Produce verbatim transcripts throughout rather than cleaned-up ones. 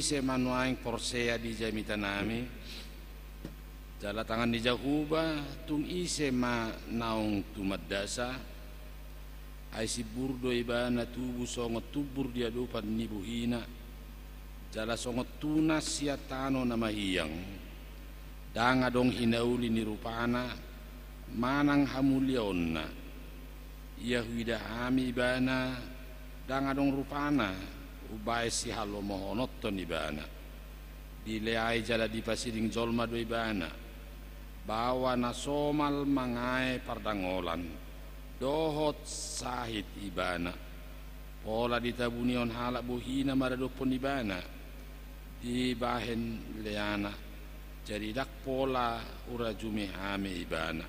Ise ma nuaeng porsea di jamitanami? Jala tangan ni Jahowa tung ise ma naung tumandasa? Ai simbur do ibana tubu songon tumbur di adopan ni bohina, jala songon tunas sian tano na mahiang. Ndang adong hinauli ni rupana manang hamuliaonna. Ia huida hami ibana, ndang adong rupana umbahen sihalomohononton ibana. Dileai jala dipasiding jolma do ibana, baoa na somal mangae pardangolan dohot sahit ibana. Pola ditabunihon halak bohina maradophon ibana, dibahen leana, jadi ndang pola hurajumi hami ibana.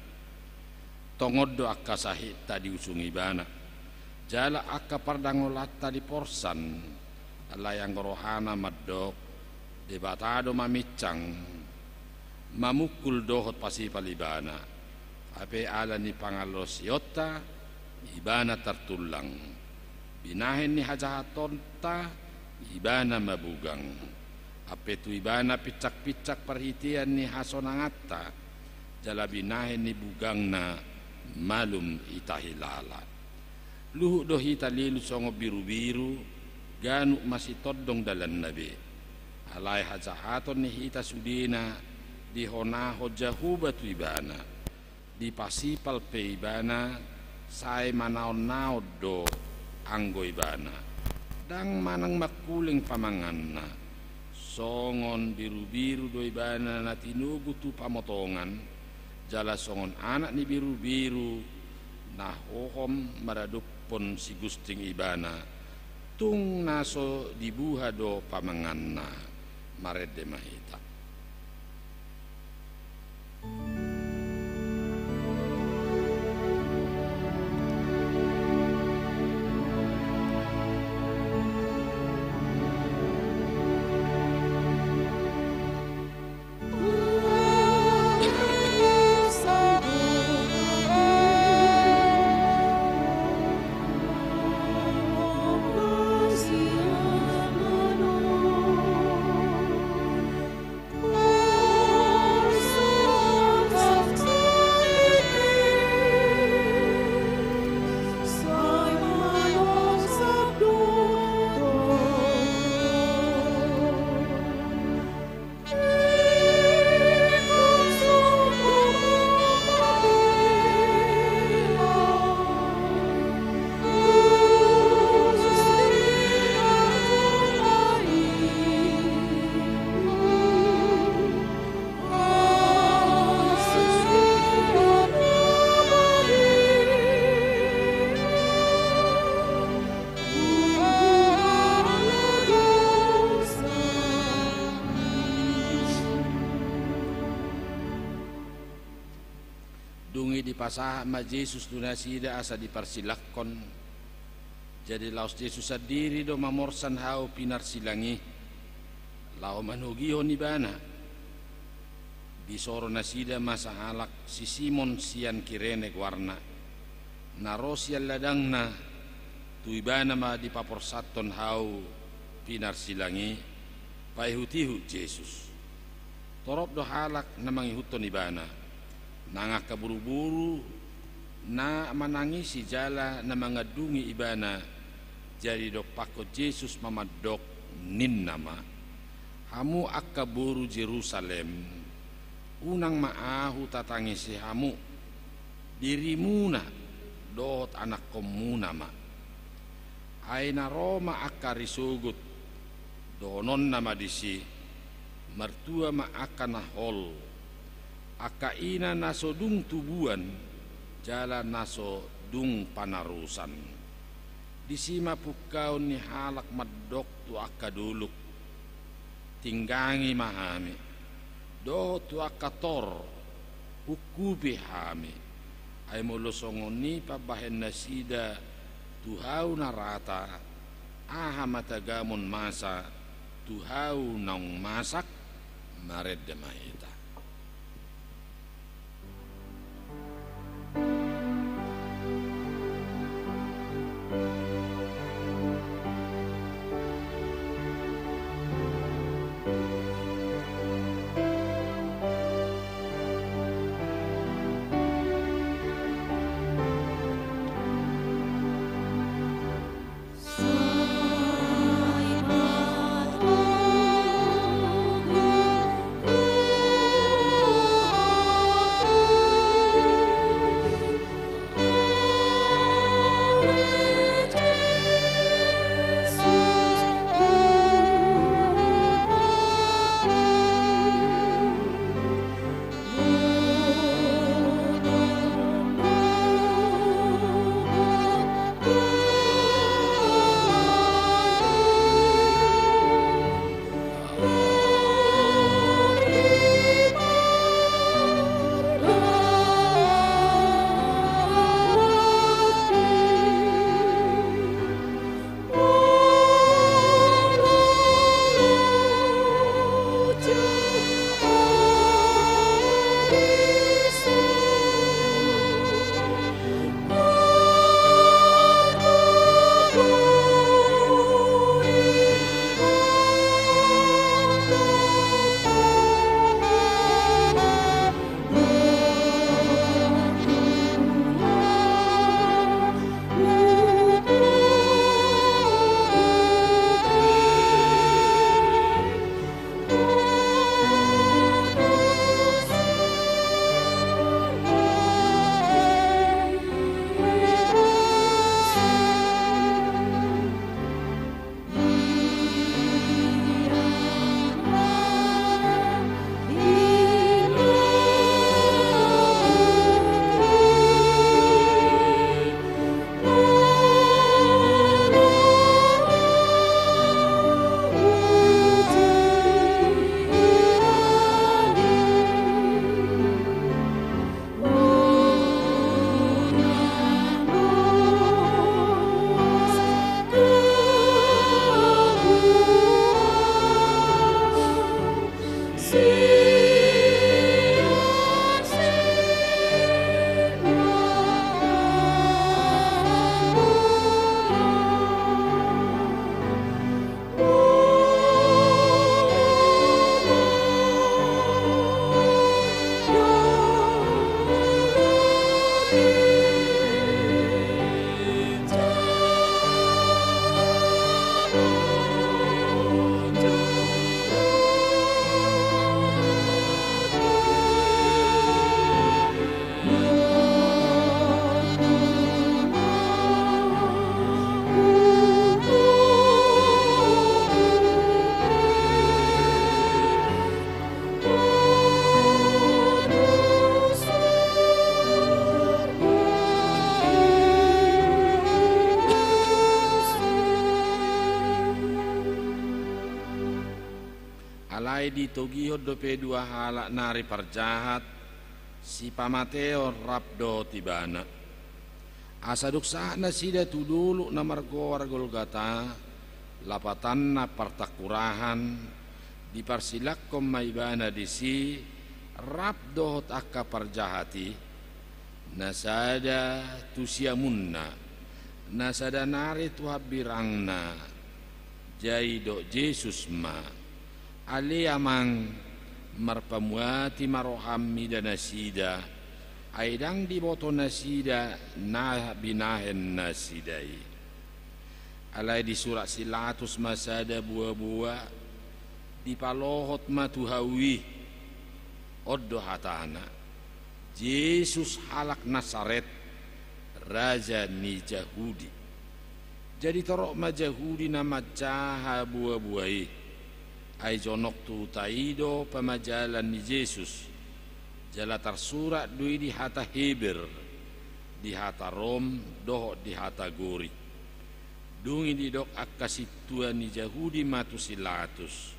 Tongon do angka sahitta diusung ibana, jala angka pardangolanta diporsan. Alai anggo rohana mandok, Debata do mamincang, mamungkul dohot pasipal ibana. Hape ala ni pangalaosionta ibana tartullang, binahen ni hajahatonta ibana mabugang. Hape tu ibana pinsakpinsang parhitean ni hasonanganta, jala binahen ni bugangna malum hita hilala. Luhut do hita lilu songon birubiru, ganup masitondong dalanna be. Alai hajahaton ni hita sudena dihonahon Jahowa tu ibana. Dipasipal pe ibana, sai manaonnaon do anggo ibana. Ndang manang mangkuling pamanganna. Songon birubiru do ibana na tinogu tu pamotongan, jala songon anak ni birubiru na hohom maradophon sigusting ibana. Tung na so dibuha do pamanganna. Marende ma hita. Dung i dipasahat ma Jesus tu nasida asa diparsilanghon. Jadi laos Jesus sandiri do mamorsan hau pinarsilang i, laho manogihon ibana. Disoro nasida ma sahalak si Simon sian Kirene goarna, na ro sian ladangna. Tu ibana ma dipaporsanhon hau pinarsilang i, paihutihut Jesus. Torop do halak na mangihuthon ibana. Nang angka boruboru na manangisi jala na mangandungi ibana. Jadi dompakhon Jesus ma mandok, ninna ma, "Hamu angka boru Jerusalem, unang ma Ahu tatangisi hamu, dirimuna dohot anakkonmuna ma. Ai na ro ma angka ari sogot, dohononna ma disi, martua ma angka na hol, angka ina na so dung tubuan, jala na so dung panarusan. Disi ma pungkaon ni halak mandok tu angka dolok, 'Tinggangi ma hami,' dohot tu angka tor, 'Ungkupi hami.' Ai molo songon i pambahen nasida tu hau na rata, aha ma tagamon masa tu hau naung masak?" Marende ma hita. Ai ditogihon dope dua halak nari parjahat, sipamateon rap dohot ibana. Asa dung sahat nasida tu dolok na margoar Golgata, lapatanna Partangkurahan, diparsilangkon ma ibana disi rap dohot angka parjahat i, na sada tu siamunna, na sada nari tu hambirangna. Jai didok Jesus ma: Ale Amang, marpamuati ma roham mida nasida, ai ndang diboto nasida na binahen nasida i. Alai disurat si Latus ma sada boaboa, dipalohot ma tu hau i. On do hatana: Jesus halak Nasaret, raja ni Jahudi. Jadi torop ma Jahudi na manjaha boaboa i, ai jonok tu huta i do pamajalan ni Jesus, jala tarsurat do i di hata Heber, di hata Rom dohot di hata Gorik. Dung i didok angka sintua ni Jahudi ma tu si Latus: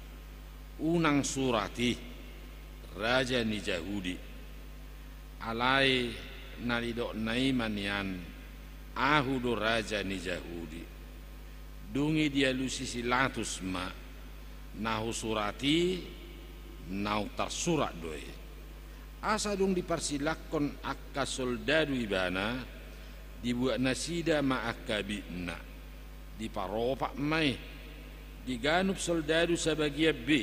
Unang surat i: Raja ni Jahudi. Alai na nidokna i ma nian: Ahu do raja ni Jahudi. Dung i dialusi si Latus ma: Na husurat i naung tarsurat do i. Asa dung diparsilangkon angka soldadu ibana, dibuat nasida ma angka bitna, diparopak ma i. Di ganup soldadu sabagian be,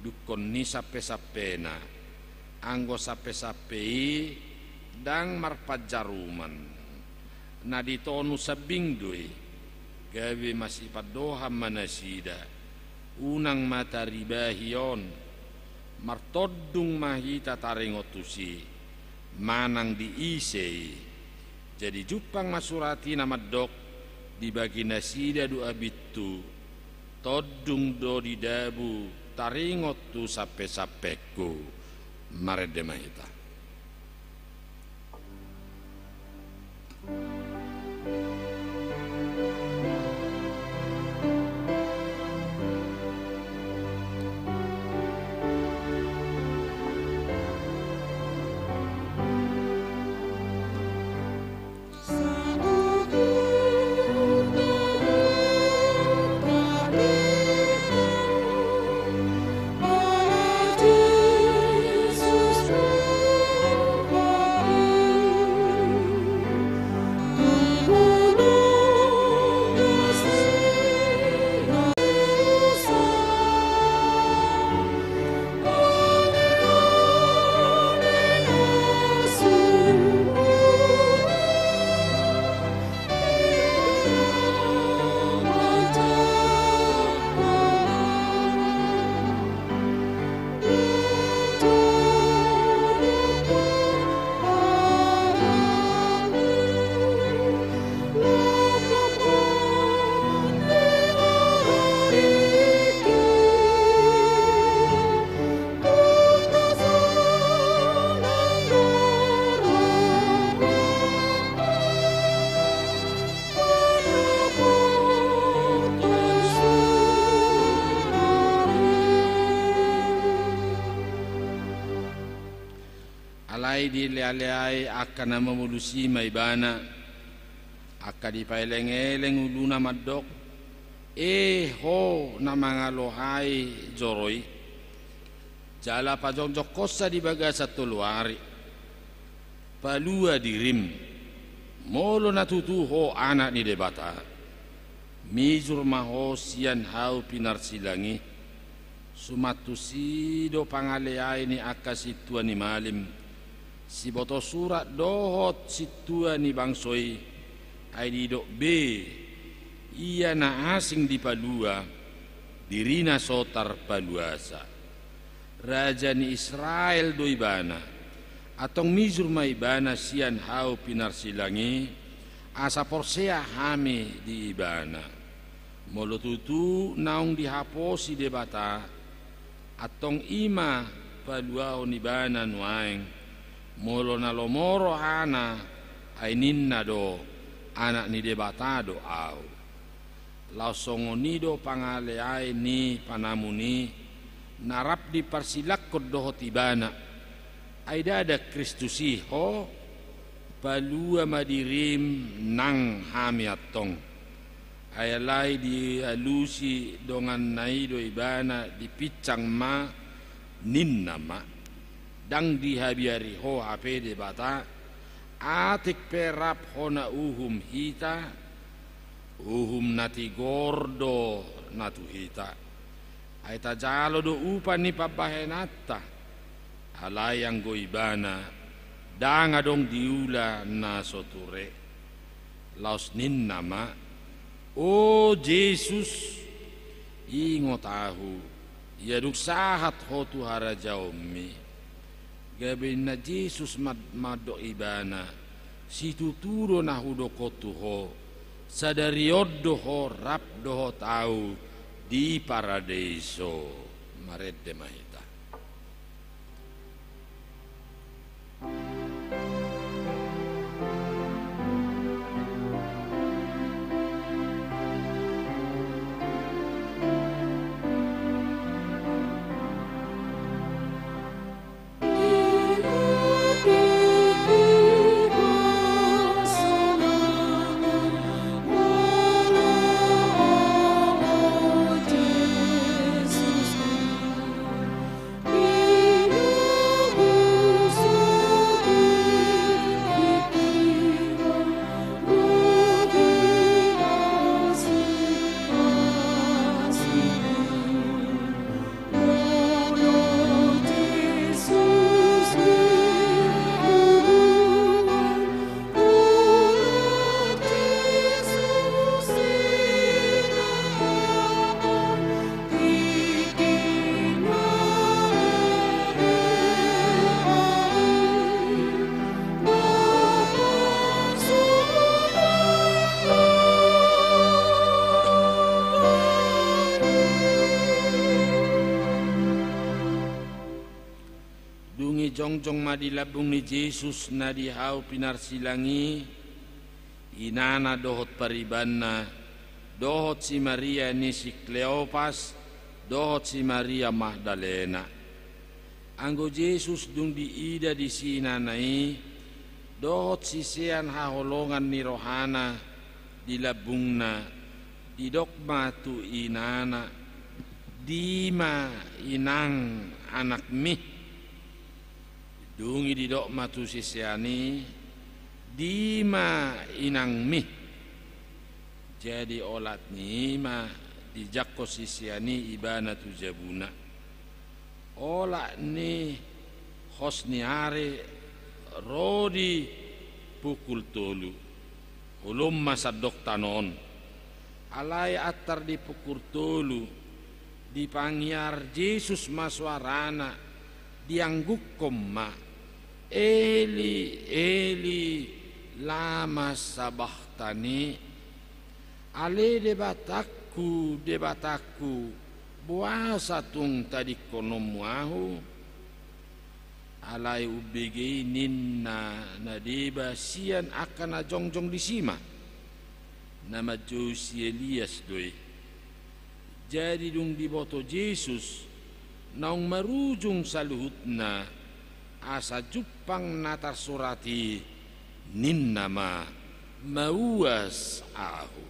dungkon ni sampesampena, anggo sampesampe i ndang marpanjaruman. Na ditonu sambing do i, gabe masipandohan ma nasida. Unang ma taribahi on. Martondung ma hita taringot tusi, manang di ise i. Jadi jumpang ma surat i na mandok: Dibagi nasida do abithu, tondung do didabu taringot tu sampesampengku. Marende ma hita. Alai dilealeai angka na mamolus i ma ibana, angka dipaelengeleng uluna mandok: E ho na mangalohai joro i, jala pajongjongkonsa di bagasan tolu ari, palua dirim, molo na tutu ho Anak ni Debata. Mijur ma ho sian hau pinarsilang i. Suman tusi do pangaleai ni angka sintua ni malim, sibotosurat dohot sintua ni bangso i, ai didok be: Ia na asing dipalua, dirina so tarpaluasa. Raja ni Israel do ibana. Antong mijur ma ibana sian hau pinarsilang i, asa porsea hami di ibana. Molo tutu naung dihaposi Debata, antong i ma paluaon ibana nuaeng. Molo na lomo rohana, ai ninna do: Anak ni Debata do ahu. Laos songon i do pangaleai ni panamun i, na rap diparsilangkon dohot ibana. Ai ndada Kristus i ho, palua ma dirim nang hami antong. Ai alai dialusi donganna i do ibana, dipinsang ma, ninna ma: Ndang dihabiari ho hape Debata, atik pe rap hona uhum hita, uhum na tigor do na tu hita. Ai tajalo do upa ni pambahenanta, alai anggo ibana, ndang adong diula na so ture. Laos ninna ma: O Jesus, ingot ahu, ia dung sahat ho tu harajaonmi. Gabe ninna Jesus mad-, mandok ibana: Situtu do na hudok on tu ho, sadari on do ho rap dohot ahu di paradeiso. Marende ma hita. Dung i jongjong ma di lambung ni Jesus na di hau pinarsilang i, inana dohot paribanna, dohot si Maria ni si Kleopas, dohot si Maria Magdalena. Anggo Jesus dung diida disi inana i, dohot sisean haholongan ni rohana di lambungna, didok ma tu inana: Dima inang anakmi? Dung i didok ma tu sisean i: Dima inangmi? Jadi olat ni i ma dijangkon sisean i ibana tu jabuna. Olat ni hos ni ari ro di pukul tolu. Holom ma sandok tano on. Alai antar di pukul tolu, dipangiar Jesus ma soarana, dianggukkon ma: Eli, Eli, lama sabachthani? Ale Debatangku, Debatangku, boasa tung tadingkononmu ahu? Alai umbege i ninna na deba sian angka na jongjong disi ma: Na manjou si Elias do i. Jadi dung diboto Jesus naung marujung saluhutna, asa jumpang na tarsurat i, ninna ma: Mauas ahu.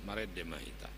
Marende ma hita.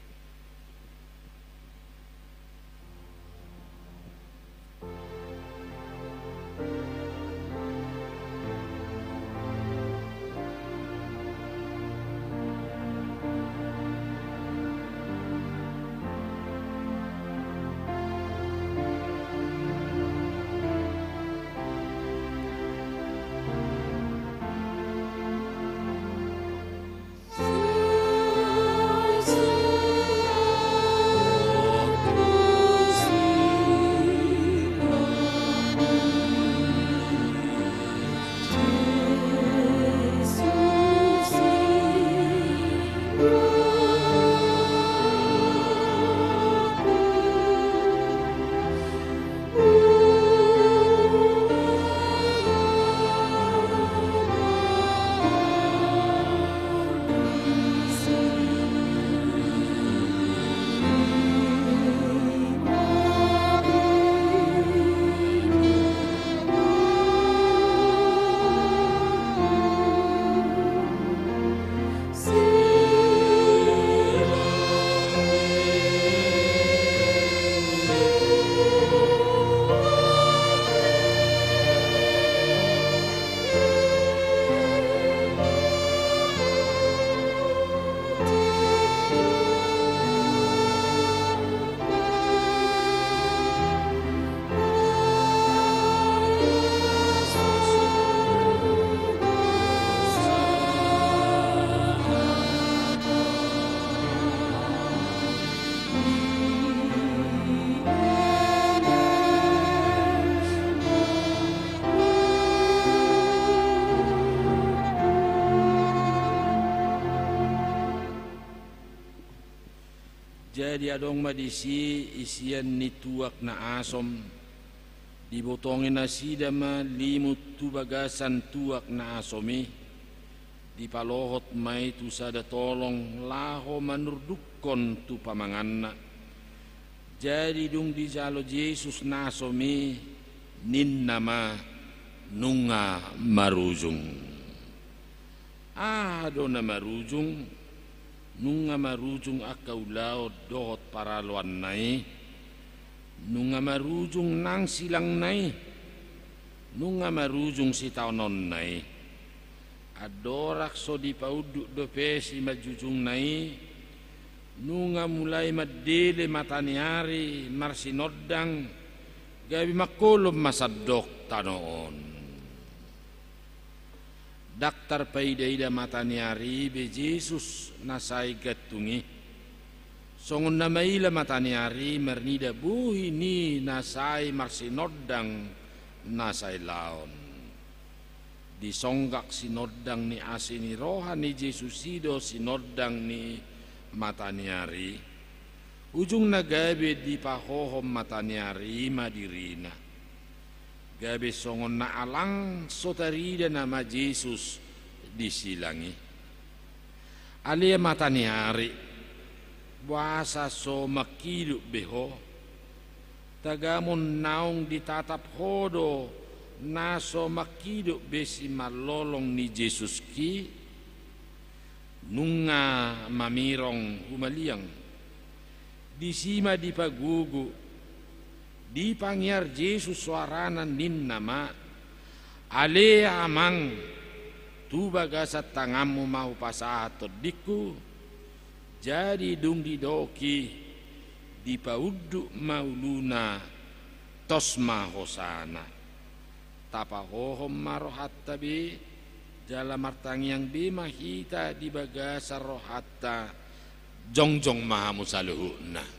Jadi adong ma disi isian ni tuak na asom. Dibotongi nasida ma limut tu bagasan tuak na asom i. Dipalohot ma i tu sada tolong laho manurdukkon tu pamanganna. Jadi dung dijalo Jesus na asom i, ninna ma, "Nunga marujung." Aha do na marujung? Nunga marujung angka ulaon dohot paraloanna i. Nunga marujung nang silangna i. Nunga marujung sitaononna i. Andorang so dipaunduk dope simanjujungna i, nunga mulai mandele mataniari marsinondang, gabe mangkolom ma sandok tano on. Ndang tarpaida-ida mataniari i be Jesus na sai gantung i. Songon na maila mataniari i marnida bohi ni na sai marsinondang na sai laon. Disonggak sinondang ni asi ni roha ni Jesus i do sinondang ni mataniari i. Ujungna gabe dipahohom mataniari i ma dirina. Gabe songon na alang so tarida nama Jesus di silang i. Ale mataniari, boasa so mangkidop be ho? Tagamon naung ditatap ho do na so mangkidop be simanlolong ni Jesus i? Nunga mamirong humaliang. Disi ma dipagogo, dipangiar Jesus soarana ninna ma, "Ale Amang, tu bagasan tanganmu ma hupasahat tondingku." Jadi dung didok i, dipaunduk ma uluna, tos ma hosana. Tapahohom ma rohanta be, jala martangiang be ma hita di bagasan rohanta, jongjong ma hamu saluhutna.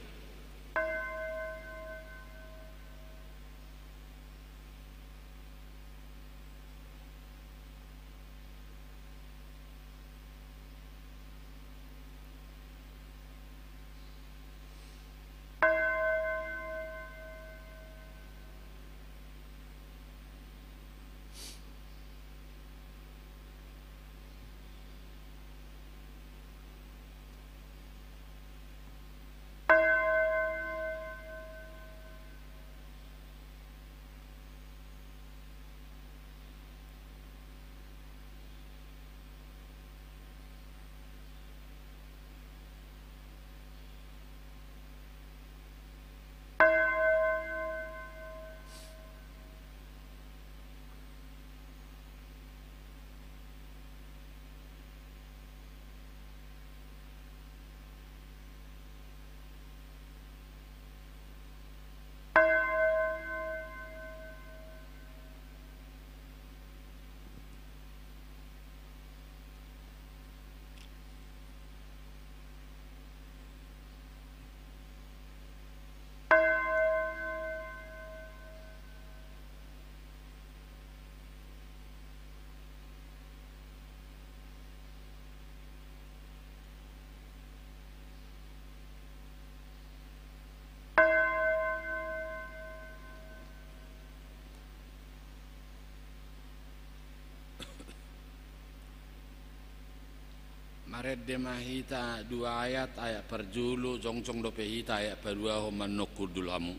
Marende ma hita dua ayat, ayat parjolo, jongjong dope hita ayat paduahon, manungkun dulu hamu.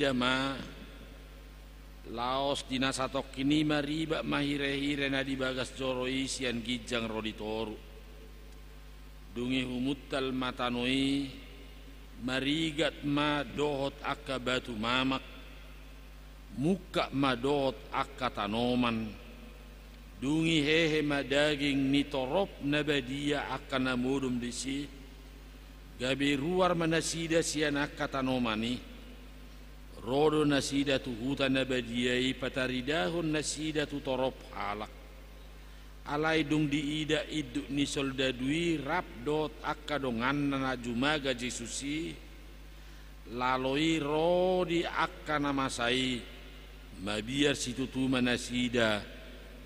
Ia ma, laos di na satongkin i maribak ma hirehire na di bagas joro i sian ginjang ro di toru. Dung i humuntal ma tano i, marigat ma dohot angka batu mamak, mungkap ma dohot angka tanoman, dung i hehe ma daging ni torop na badia angka na modom disi, gabe ruar ma nasida sian angka tanoman i. Ro do nasida tu huta na badia i pataridahon nasida tu torop halak. Alai dung diida induk ni soldadu i rap dohot angka donganna na jumaga Jesus i, lalo i ro di angka na masa i, mabiar situtu ma nasida,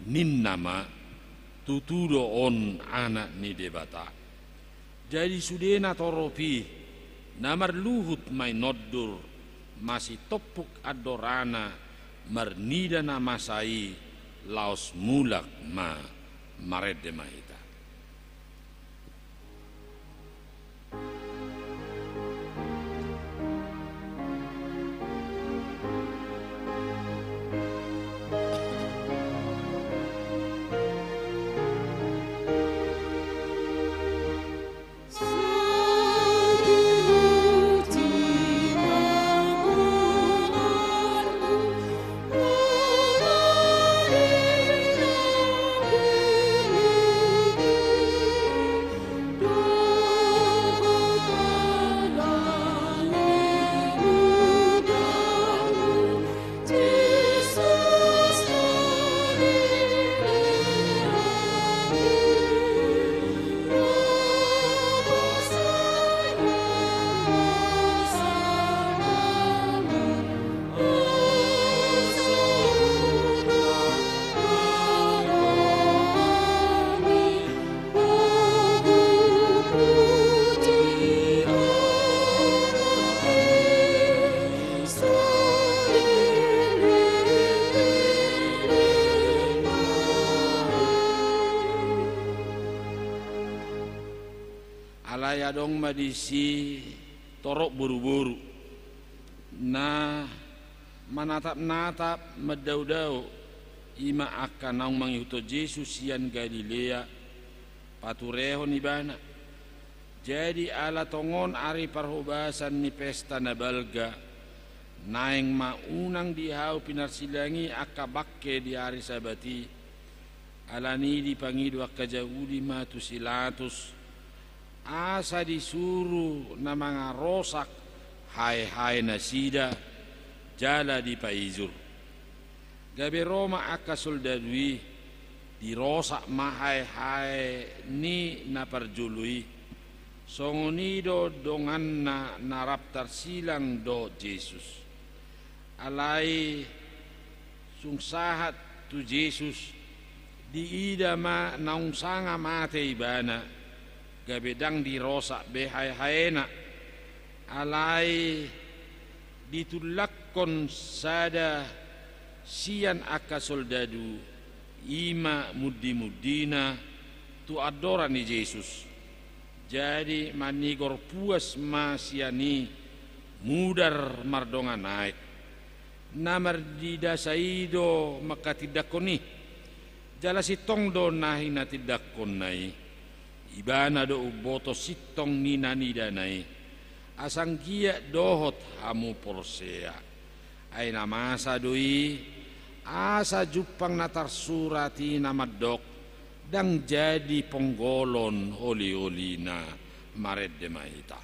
ninna ma, tutu do on Anak ni Debata. Jadi sude na torop i, na marluhut ma i nondur, masitompuk andorana, marnida na masa i, laos mulak ma. Marende ma hita. Alai adong ma disi torop boruboru na manatapnatap mandaodao, i ma angka naung mangihuthon Jesus sian Galilea, paturehon ibana. Jadi ala tongon ari parhobasan ni pesta na balga, naeng ma unang di hau pinarsilangi angka bangke di ari Sabat i, alani i dipangido angka Jahudi ma tu si Pilatus, asa disuru na mangarosak haehae nasida, jala dipaijur. Gabe ro ma angka soldadu i, dirosak ma haehae ni na parjolo i. Songon i do donganna na rap tarsilang dohot Jesus. Alai sung sahat tu Jesus, diida ma naung sanga mate ibana, gabe ndang dirosak be haehaena. Alai ditullakkon sada sian angka soldadu, i ma mundimundina tu andora ni Jesus. Jadi manigor puas ma sian i, mudar mardongan aek. Na marnidasa i do manghatindanghon i. Jala sintong do na hinatindanghonna i. Ibana do umboto sintong ni na nidana i. Asa anggiat dohot hamu porsea. Ai na masa do i, asa jumpang na tarsurat i na mandok, ndang jadi ponggolon oliolina. Marende ma hita.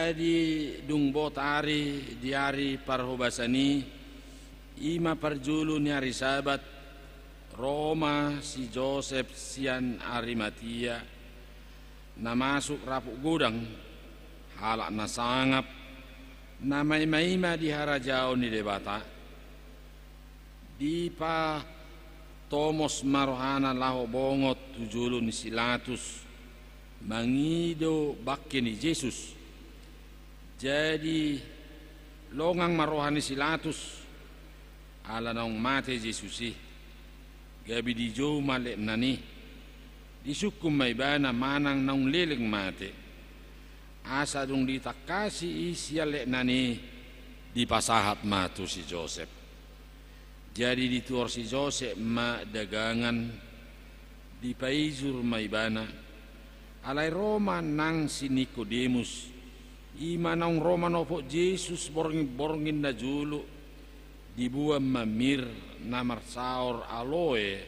Jadi dung bot ari di ari parhobasan i, i ma parjolo ni ari Sabat, ro ma si Josep sian Arimatia, na masuk rapuk godang, halak na sangap, na maimaima di harajaon ni Debata. Dipatomos ma rohana laho bongot tu jolo ni si Latus, mangido bangke ni Jesus. Jadi longang ma roha ni si Latus, ala naung mate Jesus i. Gabe dijou ma letnan i. Disungkun ma ibana manang naung leleng mate. Asa dung ditangkasi i sian letnan i, dipasahat ma tu si Josep. Jadi dituhor si Josep ma dagangan, dipaijur ma ibana. Alai ro ma nang si Nikodemus, i ma naung ro manopot Jesus borngin-borngin na jolo, diboan ma mir na marsaor aloe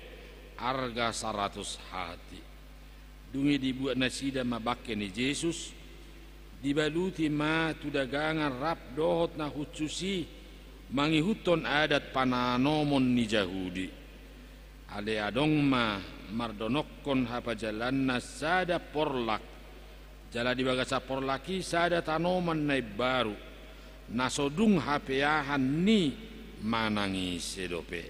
arga saratus hati. Dung i dibuat nasida ma bangke ni Jesus, dibaluti ma tu dagangan rap dohot na hushus i mangihuthon adat pananomon ni Jahudi. Alai adong ma mardonokkon hapajalanna sada porlak, jala di bagasan porlak i sada tanoman na imbaru, na so dung hapeahan ni manang ise dope.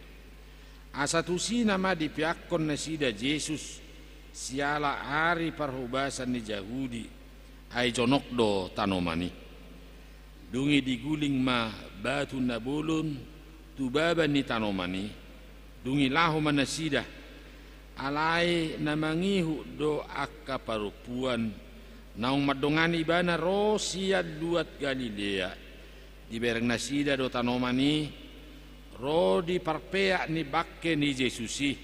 Asa tusi nama dipeakkon nasida Jesus, siala ari parhobasan ni Jahudi, ai jonok do tanoman i. Dung i diguling ma batu na bolon tu baba ni tanoman i, dung i laho ma nasida. Alai na mangihut do angka parompuan naung mandongani ibana ro sian luat Galilea. Dibereng nasida do tanoman i ro di parpeak ni bangke ni Jesus i.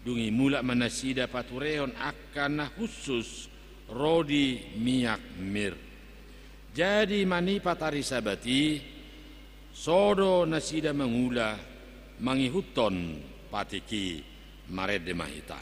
Dung i mulak ma nasida paturehon angka na hushus ro di miak mir. Jadi manipat ari Sabat i, so do nasida mangula mangihuthon patik i. Marende ma hita.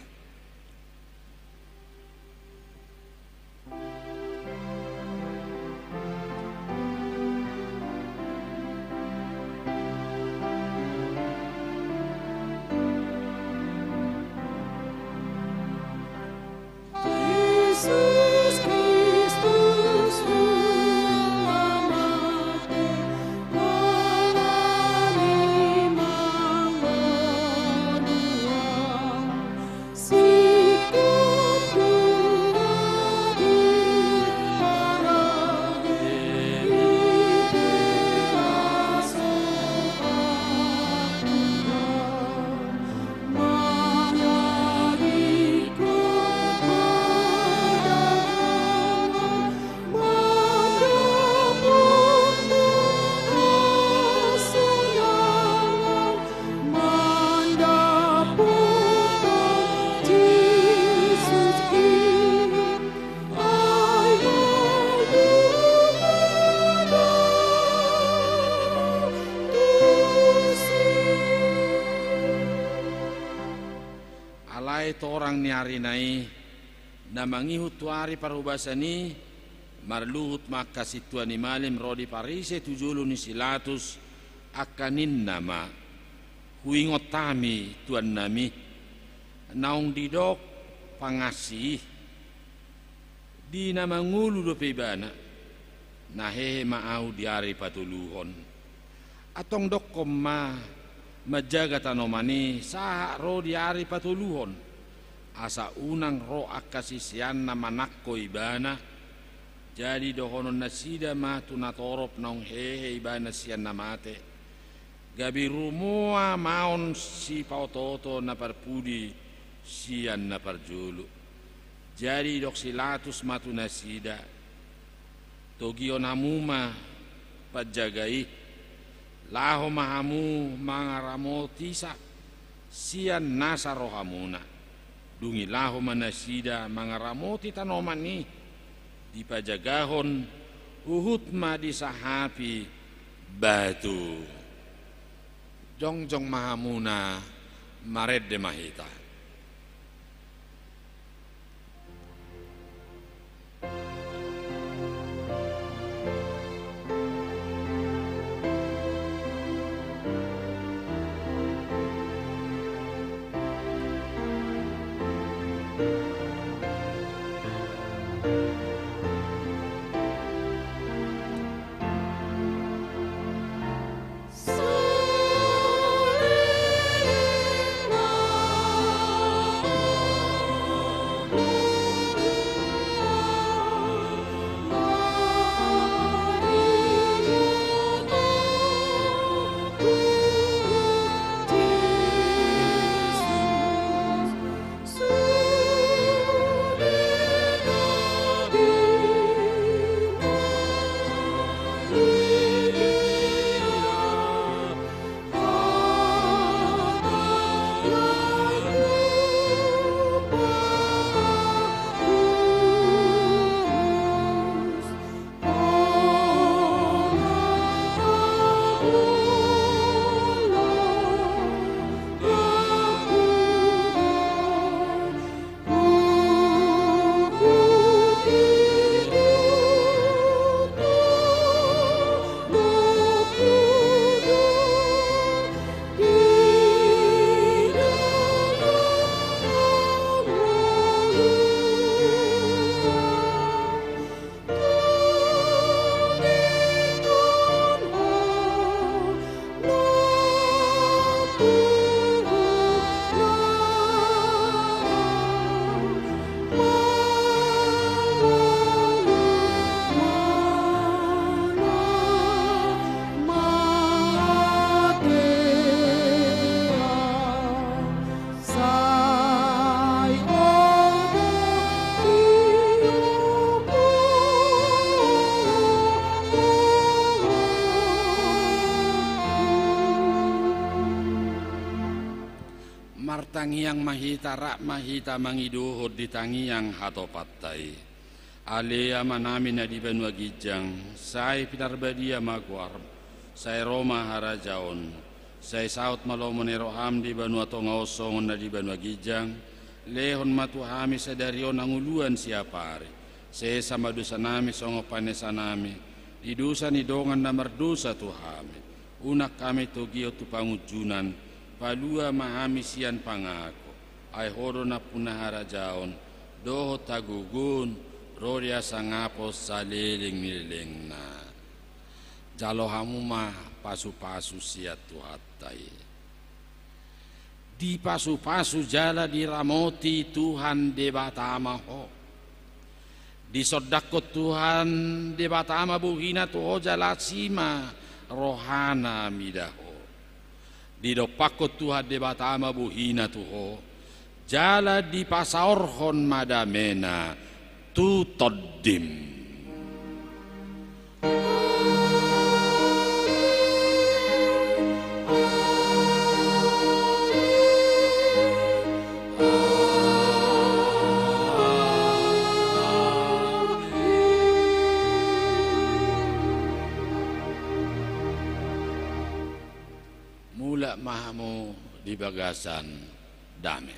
Alai torang ni arina i, na mangihut tu ari parhobasan i, marluhut ma angka sintua ni malim ro di Parise tu jolo ni si Latus, angka ninna ma: Huingot hami tuannami, naung didok pangansi i, di na mangolu dope ibana, na hehe ma ahu di ari patoluhon. Antong dokkon ma manjaga tanoman i sahat ro di ari patoluhon, asa unang ro angka siseanna manangko ibana. Jadi dohonon nasida ma tu natorop naung hehe ibana sian na mate, gabe rumoa ma on sipaotooto na parpudi sian na parjolo. Jadi didok si Latus ma tu nasida: Togihon hamu ma panjaga i, laho ma hamu mangaramotisa sian nasa rohamuna. Dung i laho ma nasida mangaramoti tanoman i, dipajagahon huhut ma disahapi batu. Jongjong ma hamuna, marende ma hita. Martangiang ma hita, rap ma hita mangidohon di tangiang hatopanta i. Ale Amanami na di banua ginjang, sai pinarbadia ma goarMu, sai ro ma harajaonMu, sai saut ma lomo ni rohaM di banua tonga on songon na di banua ginjang. Lehon ma tu hami sadari on hangoluan siapari. Sesa ma dosanami songon panesanami di dosa ni dongan na mardosa tu hami. Unang hami togihon tu pangunjunan, palua ma hami sian pangago. Ai Ho do nampuna harajaon dohot hagogoon, ro di hasangapon saleleng ni lelengna. Jalo hamu ma pasupasu sian Tuhanta i. Dipasupasu jala diramoti Tuhan Debata ma ho. Disondangkon Tuhan Debata ma bohiNa tu ho jala asi ma rohaNa mida ho. Didompakkon Tuhan Debata ma bohiNa tu ho, jala dipasaorhon ma dameNa tu tondim. Mulak ma hamu di bagasan dame.